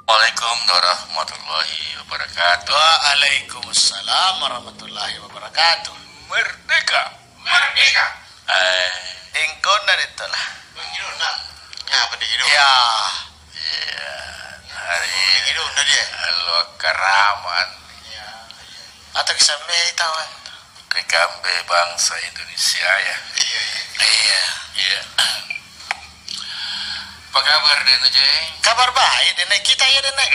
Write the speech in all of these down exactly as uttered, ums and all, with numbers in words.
Assalamualaikum warahmatullahi wabarakatuh. Waalaikumsalam warahmatullahi wabarakatuh. Merdeka! Merdeka! Eh. Ingkonna dettola. Bang Gidona. Nyapa di Gidona? Ya. Iya. Hari Di Gidona dia. Allo karaman. Iya. Atau kisah tawang. Ri kambe bangsa Indonesia, ya. Iya, iya. Iya. Iya. Apa kabar, Dena Jeng? Kabar baik, Dena. Kita ya, Dena.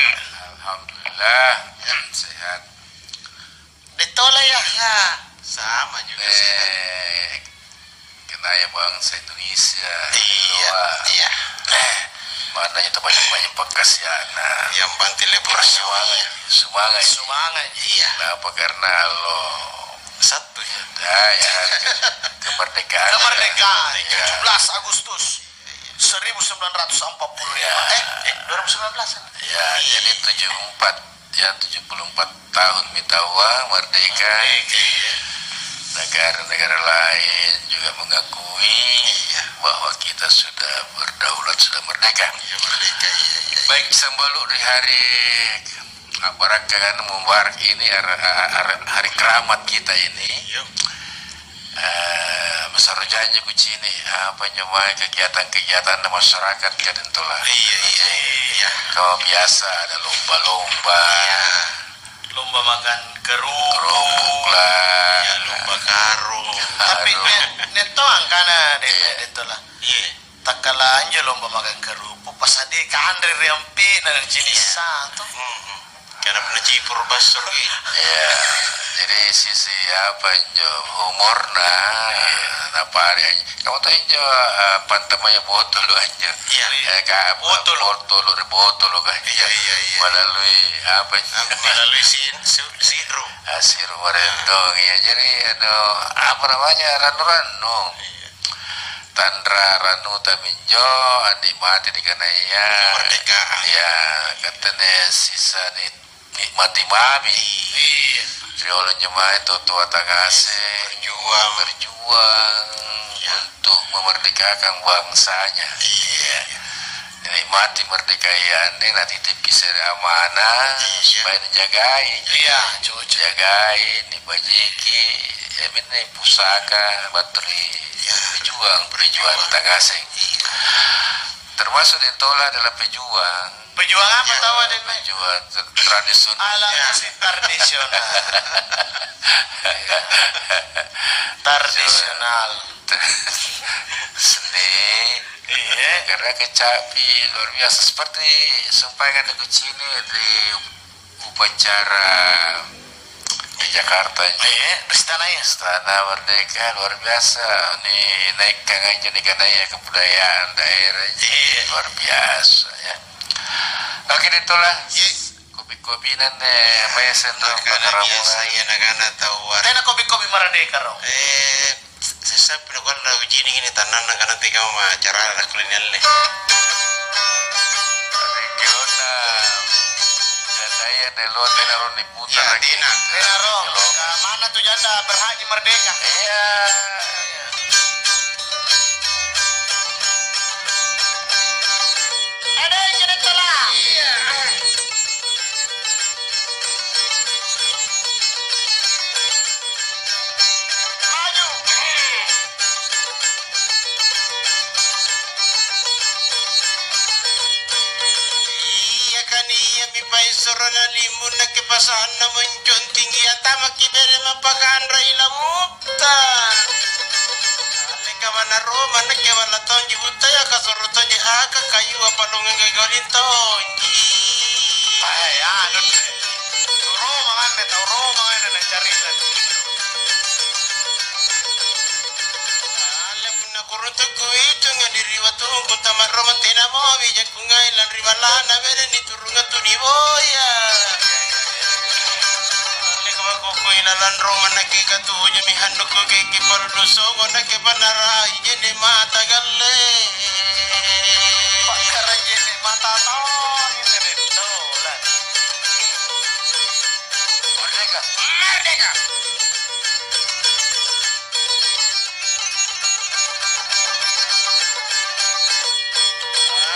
Alhamdulillah, sehat. Betul ya? Ya, sama juga sehat. Kenaya bangsa Indonesia. Iya, iya. Makanya terbanyak-banyak pakasiana. Yang penting lebih semangat. Semangat. Semangat, iya. Kenapa? Karena lo satu ya. Ya, ya, ke-, kemerdekaan. Kemerdekaan, iya. Tujuh belas Agustus seribu sembilan ratus empat puluh lima. Iya. Eh, eh, dua ribu sembilan belas, ya? Iya, jadi tujuh empat, ya, tujuh puluh empat tahun mitawa merdeka. Merdeka, iya. Negara-negara lain juga mengakui, iya, bahwa kita sudah berdaulat, sudah merdeka. Iya, merdeka, iya, iya, iya. Baik, sambalu di hari Abaraka kan mubarak ini har-, har-, hari keramat kita ini. Iya. Eh, masarro janji kucini, apa njo mae kegiatan-kegiatan masyarakat ka Dentola. Iya, iya, iya. Kau biasa ada lomba-lomba. Iya. Lomba makan kerupuk. Kerupuk lah. Iya, lomba karung. Tapi karung. Ne-, netto angkana deh, iya, Dentola. Iya. Takkala anjo lomba makan kerupuk, passadia kanre ri ampi'na, iya, jenisang to. Mm-mm. Karena pernah cipuru bassoro, iya. Iya. Jadi sisi apa injo umurna, iya, napare anjo. Kamu tahu injo, eh, pantamaya botolo anjo. Iya. Eh, ka-, botolo. Botolo, ri botolo kan. Iya, iya, iya. Melalui apa injo? Melalui si-, si-, siru. Ah, siru barentong, iya. Jadi, anu, apa namanya, ranu-ranu. Iya. Tanra ranuta minjo annikmati nikanaya kemerdekaan. Iya, kattene sisa ni-, nikmati mami. Iya. Riolo injo mae tau toa tangaseng berjuang, berjuang, iya, untuk memerdekakan bangsanya. Iya. Jadi mati merdeka iya anne natitippi se're amanah, iya, supaya nijagai. Iya, cocok. Jagai, nibajiki, iya, minne pusaka battu ri, iya, pejuang, pejuang tangaseng. Iya. Termasuk Dentola adalah pejuang. Pejuang apa, iya, tau adenna? Pejuang tra-, tradisional. Ala musik tradisional. Tradisional. Seni. Iya. Karena kecapi luar biasa seperti sumpaenga kucini di upacara di Jakarta. Iya, Istana ya. Istana Merdeka luar biasa. Ni naikkan aja nih karena ya kebudayaan daerah. Iya. Luar biasa ya. Oke, itulah. Iya. Kopi-kopi nanne, eh, mesen dong, nakana biasa, iya, nakana tau. Tena kopi-kopi maradeka, Rong. Eh, sessa pino kuanra ucini ini tanang nakana tega ma cara nak kulini alle. Regional. Jandaya delo tena roni putar lagi. Iya, Dina. Tena, Rong. Mana tuh janda berhaji merdeka? Iya. Ada yang kena telah. Iya. Maju. Iya kan, iya mi paisoro na limbung nakke pasanna moncong tinggi, atamaki bere mappakanrai lamutta. Alleka mana Roma nakke balla tonji buttaya kasoro tonji aka kayua palongang gagaling tonji. Eh, anu, tau Roma anne, tau Roma anne na carita. Alle punna kuruntukku itu ngadiri watungku tama Roma tena momi jakku ngai lanri ballana bede niturunga tuni boya. Alle kamakokko ilalang Roma nakke katuju mi handukku keke parlu songo nakke panarai jene mata galle. Pakkarajene mata tau ini betul. Merdeka! Merdeka!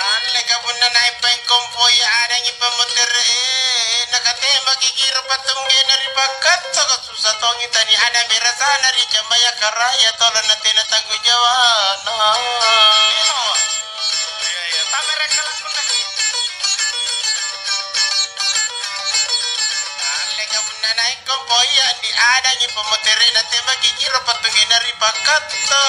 Alleka punna naeppaeng Kompoya adangi pammotere'e, nakatembaki kiro pattunggena ri pakkatto, kasusa tongi tani ada berasana ri cambaya karaya tolo natena tanggung jawabna. Iya, iya, tamere' kalakunna. Alleka punna naik kompoya, andi adangi pammotere'na tembaki kiro pattunggena ri pakkatto.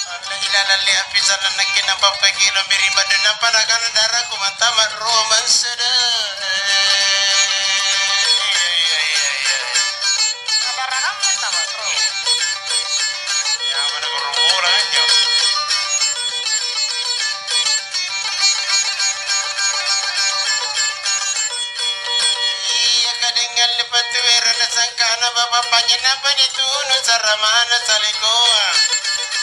Allahi lalang lea pisanna nakke napappakilo miring baddu nampa nakana daraku mantama' romang sada. Iya, iya, iya, iya. Kabarang apa tama' romang? Ya, mana gerombola aja. Iya, kadengalle patuwero nasangkana bapa' panynyang nampa nitunu saramana salekoa.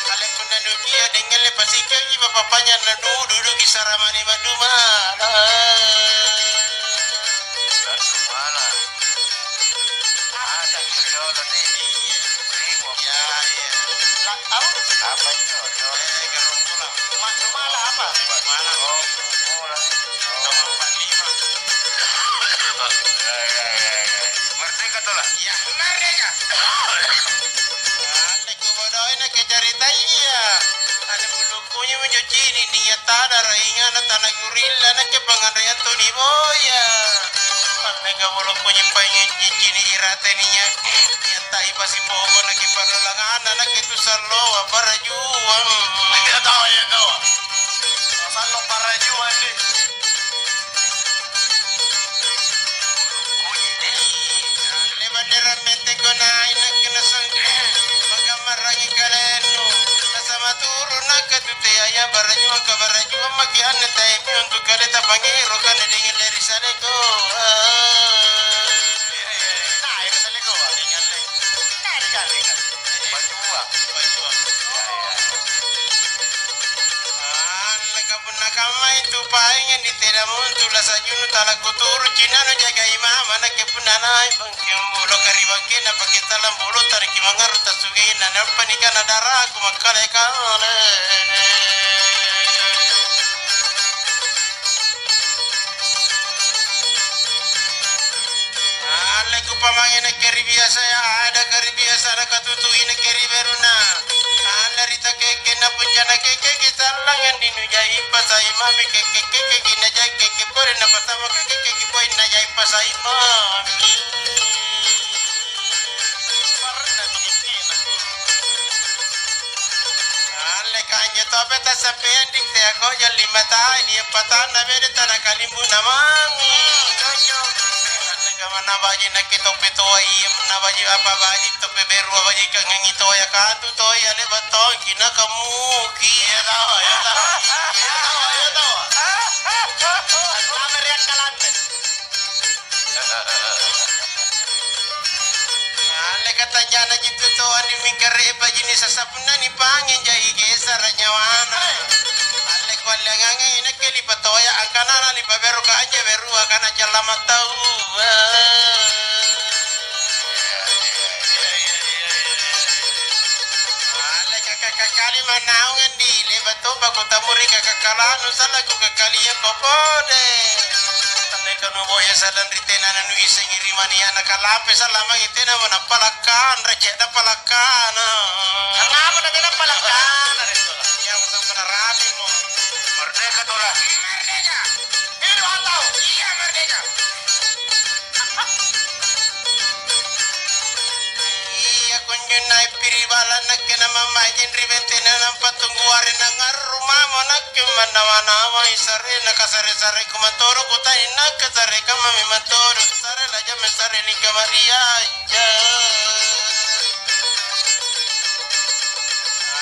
Ale punna nukia dengalle pasikkoji bapa' panynyang nanududuki saramane madumala. Madumala. Ada riolo nih. Iya. Iya, iya. Au? Apa itu? Eh, gerombola. Madumala apa? Madumala, oh, gerombola. Nomor empat lima. Ya, ya, ya, ya. Merdeka toh lah. Ya, merdeka. Ane kubodoi nakke caritaya. Ane bulu kunyi minjo cini nia' tana raingana tana gurilla nakke panganreang tau niboya. Ane kabolo kunyi paingi cini irate nia'. Nia' tai pasipomo nakke paralangana nakke tu salloa parajuang. Iya tau, iya tau. Sallo parajuang deh. Anne bandera menteng kona inakke nasangka, paggammarangi kalennu, nasaba' turu nakke tu teaya barajuang kabarajuang maki anne taemi untu' kale tapangngero kana dingin ri saleko. Ah. Tae ri saleko, dingin le. Tae ri kale, kan? Bajua. Bajua. Anne kapunna kammai tu paenga ni tena muntu lasajunu talakuturu cinanu jagai mama nakke punna nai bangkeng bulu kari bangkena pake talang bulu tariki mangaru tasugena nampa nikana daraku makkale-kale. Alle kupamange nakke ri biasaya ada kari biasa nakatutui nakke ri beruna. Alle ri takekke na punjana kekkeki sallang andi nujai pasai mami kekke kekkeki najai kekke pore napatama kekke kekke poi najai pasai mami. Alle kanja tope tassampeang dik teako jalli matai nia' patanna bede tana kalimbu namami. Alle kamana baji nakke tope toa iya muna baji apa baji tope berua baji kangangi toya katu toya leba tongki nakamuki. Iya tawa, iya tawa. Iya tawa, iya tawa. Lama ri akkalanne. Alle katanjana jitu toa nimingkare bajini sasapunna nipange jai gesara nyawana. Alle kualleangangi nakke lipatoya angkanana lipaberu kanje berua kana callama tau. Alle kakak-kakali manaungan di leba toba kutamuri kakak-kalanu salaku kakalia kopode. Anne kanuboya salang ri tena nanuissengi ri mania'na kalampe salamangi tena mo nappalakkanre cedda palakkana. Angngapa na tena palakkana? Iya, mo sampe narapimo. Merdeka tola. Merdeka. Hidup atau? Iya, merdeka. Iya, kunjo nai piri bala nakke na mammaji ri bentena nampa tunggu are nangarru mamo nakke mannawa-nawai sarena kasare-sare kumantoro kutani nakke sare kamma memang todo sare lajamma sare nikamaria.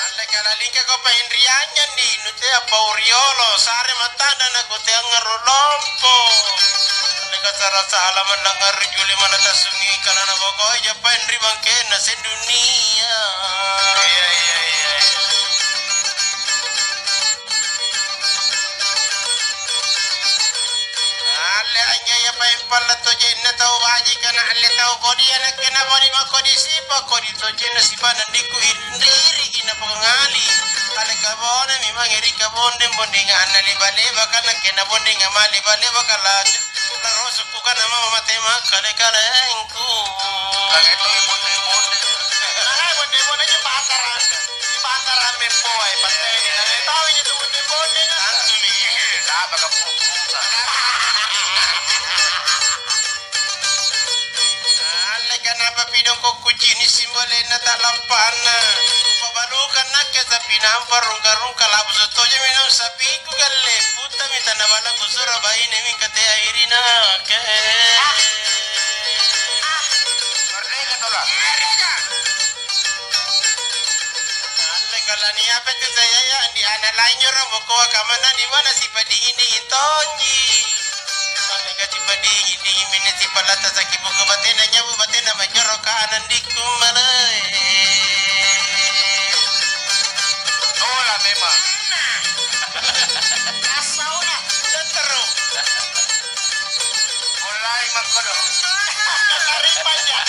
Alle kalalingkako painriangnganni, nutea pau riolo, sare matta'na nakuteangngaro lompo. Alle kasara-sala mannangngari juli mana tassungi kanana bokoe japain ri bangkenna sendunia. Iya, iya, iya. Alle anjaya paeng palla tojenna tau bajika na alle tau kodia nakke na bodi makodi sipa kodi tojenna sipa nandikku inriri inna pangali. Kale kabone memang ri kabondeng-bondenga anna leba-lebaka, nakke nabondeng ama leba-lebaka la, la rosokku kana mama mate makale-kalengku. Kale to bondeng-bondeng. Kale bondeng-bondeng je patara. Patara mempoa e patteni, kale tau je tu bondeng-bondeng. Tantumi, eh, apa kapupusa. Alleka napapidokkokku cini' simbolenna ta'lampanna. Kupabalukang nakke sapi nampa rungka-rungka, labusu' tojeng minum sapiku galle. Puttami tana bala kusuro baine mingka teai ri nakke. Merdeka tola. Alleka laniapa tu sayaya di ana' lain joro bokoa kamanna di mana sipadinging-dinging tonji. Alleka sipadinging-dinging minne sipalatasaki buku batena nyabu batena majoro kana andikku malae. Tola memang. Asauna, dottoro. Mulai makkodo. Tarimanya.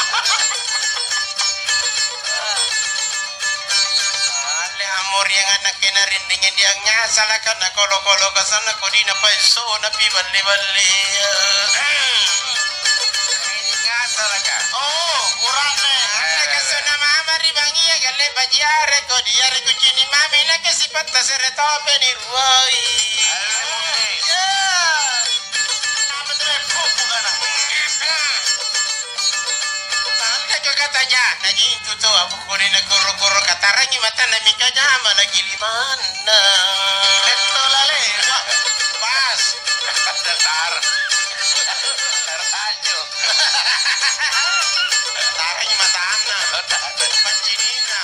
Alle amoriang anakena rinringi diangngasala kana kolo-kolo kasana kodina paesso napi balle-balle. Ngasalaka. Oh, urane. Anne kasona mama ri bangia galle pajiare kodi are kucini mami nake sipatta sere tope ni ruai. Ya. Kenapa tu, eh? Buku kana. Tanda kau kata ja, na jingku to, aku kore na koro-koro katarangi matana mingka jama lagi limanna. Betul lale, wah, pas. Dasar. Tersanjung. Tarangi matana. Pancinina.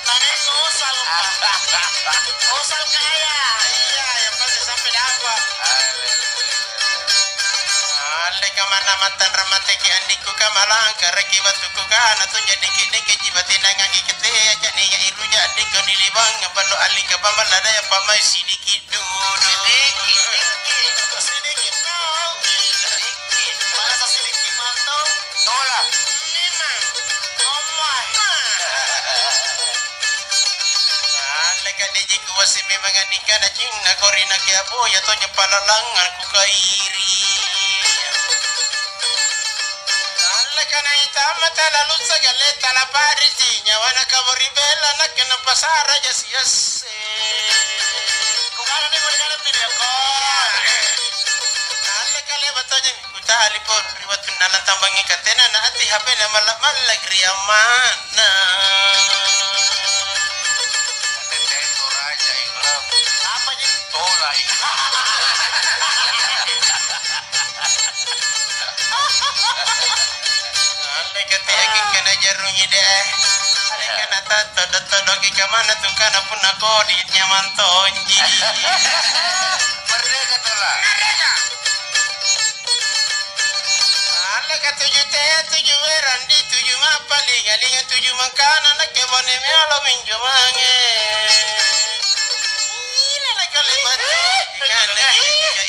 Tadi ngusal, Pak. Ngusal kaya. Iya, yang penting sampai dapat. Alleka manna mattanra mateki andikku kamalangkaraki battukku kana tonja diki-dikiji batenangangi ketea ja'ninga iruja andikku nilibang ballo allika pamalladaya pamai sidiki dudu. Sidiki, sidiki. Sidiki tau. Sidiki. Bahasa sidiki mantau. Tola. Memang. Tola. Alleka deji kuwasi memang annikana cinna korina ke aboya tonja palalangan kukairi. Alleka naita mata lalu sagale tala parisi nyawana kabori bela nakke napasara jasi-yasi. Kukana nih mau dikana video call. Alleka leba tojeng. Kutalipon ri wattunna natambangi katena naati H P-na malla'-malla' ri amma'na. Tete Toraja Inglam. Apa ji? Tola Inglam. Andai katea kikana jarungi deh. Andai kana tattodo-todoki kamana tu kana punna kodi nyamang tonji. Merdeka Tola. Merdeka. Alleka tuju tea, tuju berang, di tuju mappalinga-linga, tuju mangkana nakke bone meolo minjo mange. Ila na kale batu. Iya, iya,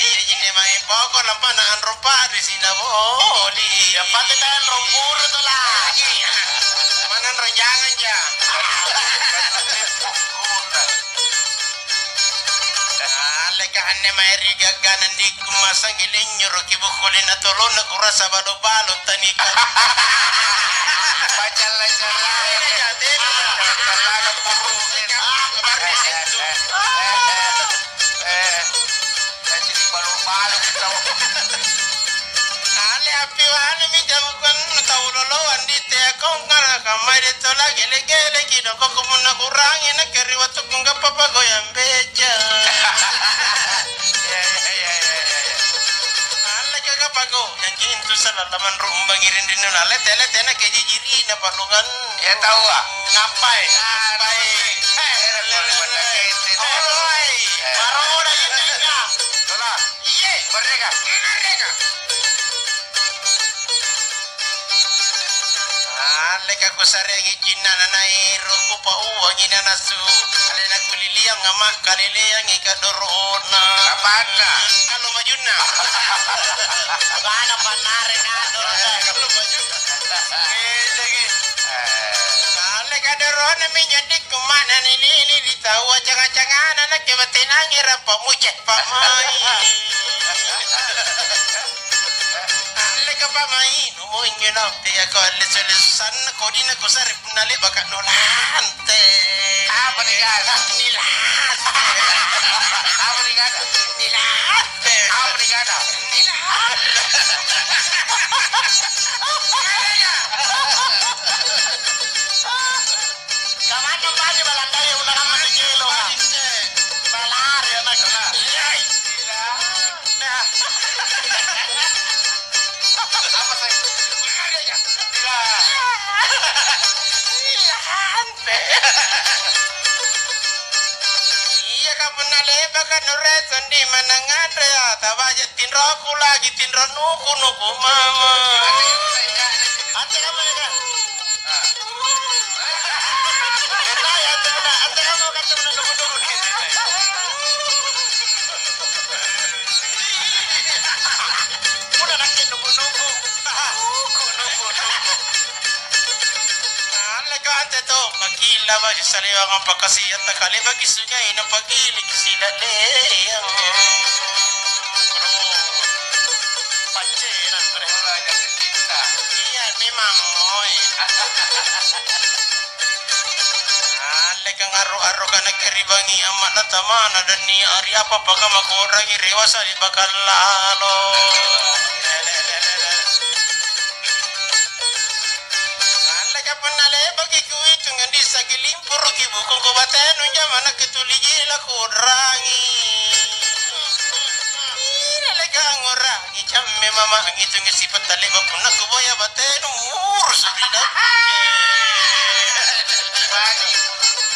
iya, iya, mae poko lampana anro pari sina boli. Yang penting kan romburu to lagi. Mana anro jangan ja. Alleka anne mae ri gagganang dikku masang ilennyoroki bukkulena tolonna kurasa balo-balo tanika. Pacalla-calla. Iya, tena. Pacalla-calla puru. Iya, kabarnya situ. Eh, eh, eh. Jadi balo-balo kita. Ale api wani mi jamukan tau loloan di teakong kara kamai de tola gele-gele ki doko kumunna kurangi nakke ri wattu kungga papa goyang beja. Iya, iya, iya, iya, iya, iya. Alle kaka pago, yang kintu salallaman rumbang iring rinnu na lete-lete na kejijiri na palungan. Iya tahu ah. Ngapai? Ngapai? Eh, eh, eh, eh, eh. Oi, eh. Baroda ini enggak. Tola. Iye. Merdeka. Merdeka. Alleka kusareangi cinnana naero, kupauangi nanasu. Alena kuliliang ama kaleleangi kadorona. Apana? Kalau majunna. Bana panare kadoro. Kalau majunna. Beda ki. Eh. Alleka doro Punna minjo dikku manna nilili ri taua canga-cangana nakke batena ngira pamuji pamai. Alleka pamai, numo injo naung teako alle sule-, susanna kodina kusare punna le'baka nulante. Apa nikana? Nilante. Apa nikana? Nilante. Apa nikana? Nilante. Kamanna baji Balandaya ularang mate kelonga. Balari anakku. Iya, iya. Apa saya? Iya, iya. Iya. Iya, Kak, punna le'baka nuressang di manang nganre, ya, tabaja tinroku lagi, tinro nuku-nuku mama. Ante kamu ya, Kak? Udah nakke nunggu-nunggu. Nunggu-nunggu. Alleka ante to, makilla baju saliwangang pakasiatta kalebaki sungai napagiliki silalleang. Paccena, bre. Iya, memang, oi. Alleka ngarru-arru kanakki ri bangi amma'na tamana dan nia' ri apa pakamma kuu'rangi rewasa ri bakallalo. Alleka punna le'baki kuitung andissaki limpuruki bukungku batenu jama nakke tuli jila kuu'rangi. Ina leka ngura. Icamme mama angitungi sipatta le'ba punna kuboya batenu murusu ri nakke. Baji,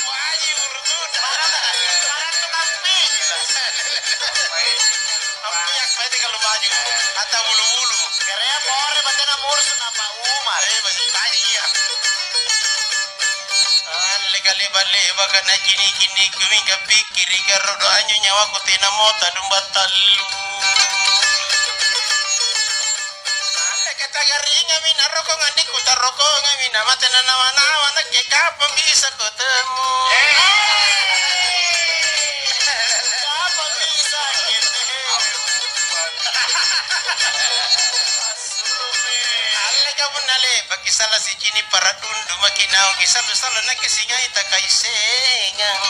baji murusuna. Ampiak pete kalau baju. Ata bulu-bulu. Kerea pore batena murusu napa Umar. Eh, baji, baji iya. Alleka leba-lebaka nacini-cinikku mingka pikkirika rodok anjo nyawaku tena mota dumba tallu. Alleka tagaringami narokong andikku tarokongami namate nanawa-nawa nakke kapang bisa kutemu. Kapang bisa ketemu. Alleka punna lepaki sala sicini' para dundu maki naung kisallu-sallu nakke singai takaisengang.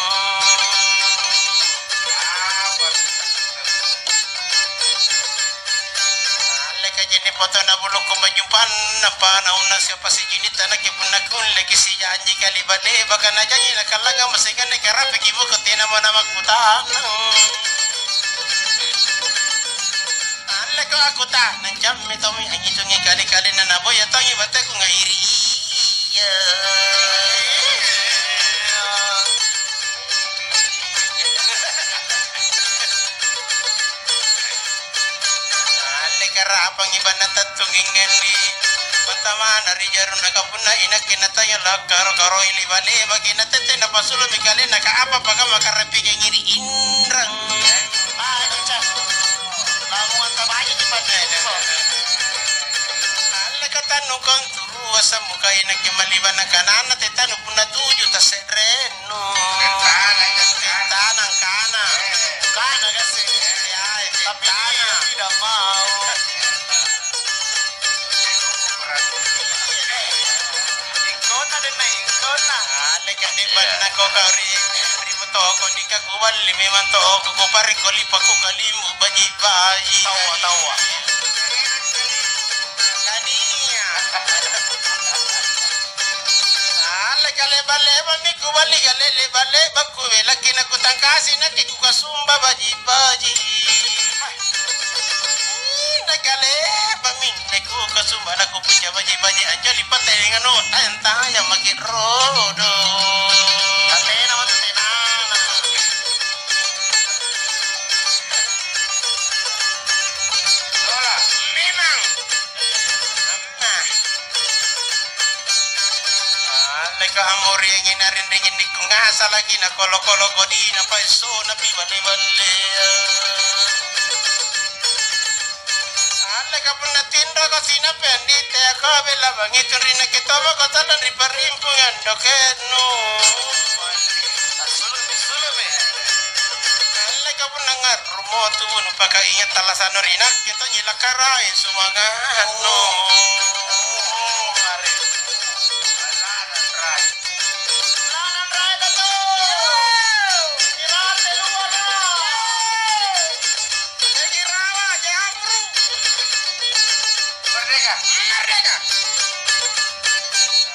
Alleka je'ne' potona bulukku majumpanna pa naunna siapa sicini'ta nakke punna kulleki sijanji kaliba-lebaka najanji nakallangang masenganna karapiki muko tenamo namakkuta'nang. Alleko akkuta'nang cammi tommi angngitungi kale-kalenna naboya tongi batteku ngairi iya. Alleka rapangi banna tattungi nganri. Pantamana ri jaruna kapunna inakke natanya lakkaro-karoi liba-libaki natette napasulumi kalenna ka apa pakamma karapikangi ri inrang. Lamungang tabaji tu pake. Alleka tannu kong turua sammukai nakke maliba na kananna te tanu punna tuju tasse'rennu. Tanang kana. Kana kasi. Tapi tidak mau. Ingkona dena ingkona. Alleka ni banna ko kau ri ri toko ni ka kuballi memang toko ko pare ko lipa ko kalimbu baji-baji. Tawa tawa. Tania. Alleka leba-leba mi kuballi gale leba-leba kuwelaki na kutangkasi naki kukasumba baji-baji. Ih, nakaleba minne kukasumba na kupuja baji-baji anjali patenga no tayang-tayang maki rodo. Tatena matu tenana. Lola, memang. Nah. Alleka amoriangi narinringi nikku ngasalaki na kolo-kolo kodina paessona pi balle-ballea. Leka punna tinroko sinape andi teako bela bangi tun ri nakke tomako todong ri parimpungang dokennu. Assulumi, assulumi. Leka punna ngarrumo tubunu paka ingat tallasa'nu ri nakke tonji lakkarai sumangannu. Oh, mari. Lanang rai. Lanang rai betul. Kirate luara. Peggy Rawa, J A Guru. Merdeka. Merdeka.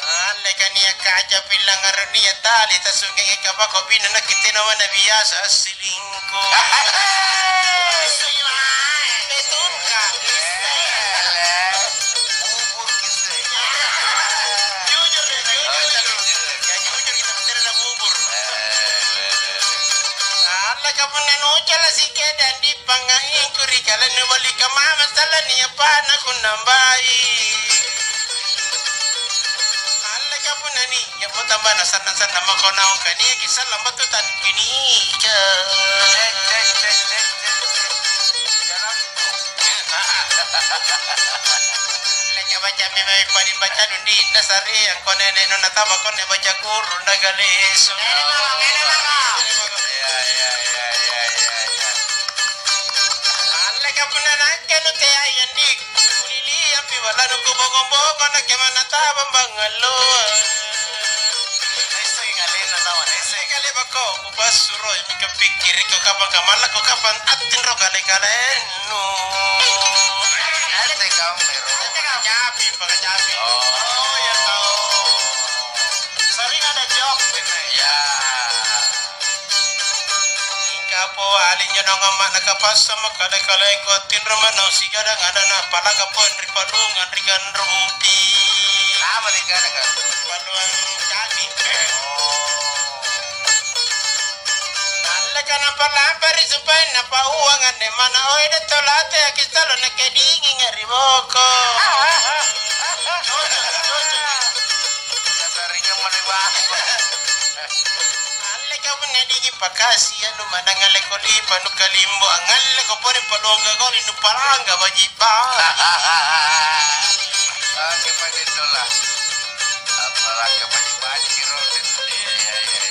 Alleka nia' kaca pillang aro nia' tali tasungkenge kapako pinna nakiteno mana biasa assilingku. Betulka. Bubur kisse. Jujur ya, jujur. Ya, jujur kita bicara ada bubur. Alleka punna nucala sikeda di pangaingku ri kalennu bali kamama salani apana kunnambai. Alleka punna ni, ya mo tambana sanna-sanna mako naung kania kisallang battu tanpinika. Cek, cek, cek, cek, cek. Jalan. Leka baca memang paling baca dundi nasare angko nene nona tama konne baca guru nagalesu. Iya, iya, iya, iya, iya, iya. Alleka punna nakke nu teai andi. Kuliliampi balanu kubongong-bongong nakke mana tabang bangalloa. Naisseng kalenna tama, naisseng. Kale bako kupassuroi mika pikkiriko kapang kamallako kapang attinro kale-kalennu. Ate kau mero. Nyapi, paka nyapi. Oh. Oh, ya tahu. Sering ada job ini. Ya. Mingka poali njo naung amma' nakapassamma kale-kalengku attinro mannaung sigadang ada napalaga poeng ri palungang ri ganrupi. Apa ri ganaka? Palungang cabi. Oh. Alleka napalampa ri sumpaeng napauang anne mana oe detto late akistalo nakke dinginga ri boko. Cocok, cocok. Dasar ringang mani bako. Alleka punna diki pakasi anu manang alleko lipa nu kalimbo angalleko pore palongga gori nu palangga baji baji. Oke, Pak Jendola. Apalagi baji-baji roti. Iya, iya, iya.